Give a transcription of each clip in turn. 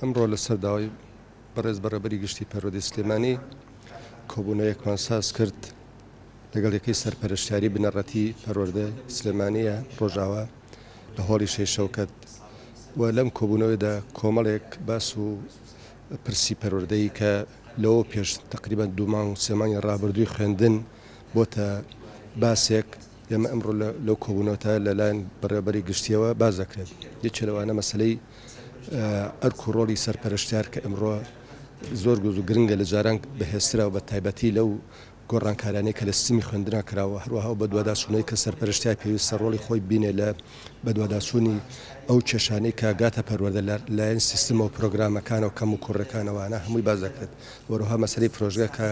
ئەمڕۆ لەسەر داوای بەڕێز بەڕێوەبەری گشتی پەروەردەی سلێمانی کۆبوونەوەیەکمان ساز کرد لەگەڵ یەکەی سەرپەرشتیاری بنەڕەتی پەروەردەی سلێمانیە ڕۆژاوا لە هۆڵی شەهید شەوکەت و لەم کۆبوونەوەیدا کۆمەڵێک باس و پرسی پەروەردەیی کە لەوە پێش تقریبا دوو مانگ و سێ مانگی ڕابردووی خوێندن بۆتە باسێک ئێمە ئەمڕۆ لەو کۆبوونەوەتا لەلایەن بەڕێوەبەری گشتیەوە باس دەکرێت. یەکێ لەوانە مەسەلەی ئەرک و ڕۆڵی سەرپەرشتیار کە ئەمڕۆ زۆر گوز و گرنگە لە جاران بەهێزترە و بە تایبەتی لەو گۆڕانکاریانەی کە لە سیستمی خوێندنا کراوە، هەروەها ئەو بەدواداچوونەی کە سەرپەرشتیار پێویستە ڕۆڵی خۆی ببینێ لە بەدواداچوونی ئەو کێشانەی کە گاتە پەروەردە لە لایەن سیستمە و پرۆگرامەکانەوە کەموکوڕیەکانەوانە هەمووی باس دەکرێت. هەروەها مەسەلەی فرۆشگا کە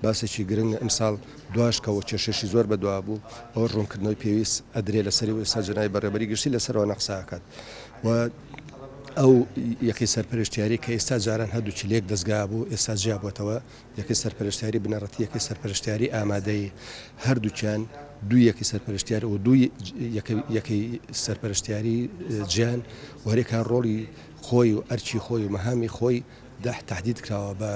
باسێکی گرنگە ئەمساڵ دواش کە کێشەشی زۆر بەدوا بوو ئەوە ڕوونکردنەوەی پێویست ئەدرێ لەسەری و ئێستا جەنابی بەڕێوەبەری گشتی لەسەر ئەوانە قسە ئەکات و ئەو یەکەی سەرپەرشتیاری کە ئێستا جاران هەردووکی لە یەک دەزگا بوو ئێستا جیا بۆتەوە یەکەی سەرپەرشتیاری بنەڕەتی یەکەی سەرپەرشتیاری ئامادەیی هەردووکیان دوو یەکەی سەرپەرشتیار و دوو یەکەی سەرپەرشتیاری جیان و هەرێکان ڕۆڵی خۆی و ئەرکی خۆی و مەهامی خۆی تەهدید کراوە بە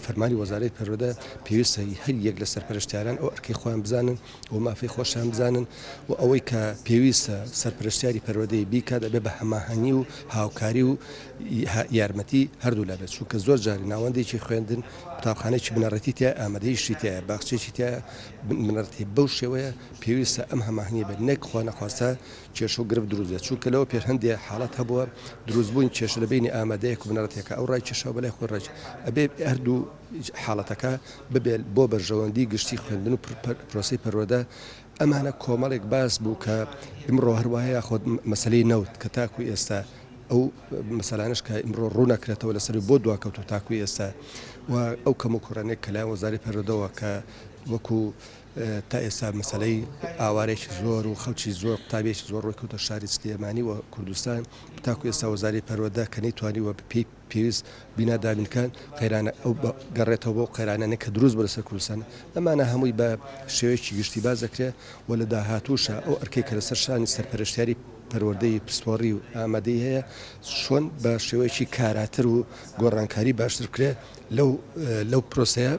فەرمانی وەزارەی پەروەردە، پێویستە هەر یەک لە سەرپەرشتیاران ئەو ئەرکەی خۆیان بزانن و مافی خۆشیان بزانن و ئەوەی کە پێویستە سەرپەرشتیاری پەروەردەی بیکات ئەبێ بە هەماهەنگی و هاوکاری و یارمەتی هەردوو لا بێت، چونکە زۆر جار ناوەندێکی خوێندن قوتابخانەیەکی بنەڕەتی تیایە ئامادەییشی تیایە باخچەیەکی تیایە بنەڕەتی بەو شێوەیە پێویستە ئەم هەماهەنگیە بێت نەک خوانەخواستە کێشە و گرفت دروست بێت، چونکە لەوە پێش هەندێ حاڵەت هەبووە دروستبوونی کێشە لە بەینی ئامادەیەک و بنەڕەتیەکە ئەو ڕای کێشاوە بەلای خۆی ڕای ئەبێ هەردوو حاڵەتەکە ببێت بۆ بەرژەوەندی گشتی خوێندن و پرۆسەی پەروەردە ئەمانە کۆمەڵێک باس بوو کە ئیمڕۆ هەروایە یاخۆد مەسەلەی نەوت کە تاکو ئێستا ئەو مەسەلانەش کە ئیمڕۆ ڕوونەکرێتەوە لەسەری بۆ دواکەوتوو تاکو ئێستا و ئەو کەموکوڕیانەی کە لایەن وەزارەتی پەروەردەوە کە وەکو تا ئێستا مەسەلەی ئاوارەیەکی زۆر و خەڵکی زۆر قوتابیەکی زۆر ڕووی کردە شاری سلێمانی و کوردستان تاکو ئێستا وەزاری پەروەردە کە نەیتوانیوە پێی پێویست بینا دابین بکات قەیرانە ئەو گەڕێتەوە بۆ قەیرانانە کە دروست بوو لەسەر کوردستان ئەمانە هەمووی بە شێوەیەکی گشتی باس دەکرێت و لە داهاتووشا ئەو ئەرکەی کە لەسەر شانی سەرپەرشتیاری پەروەردەی پسپۆڕی و ئامادەی هەیە چۆن بە شێوەیەکی کاراتر و گۆڕانکاری باشتر بکرێت لەو لەو پرۆسەیە.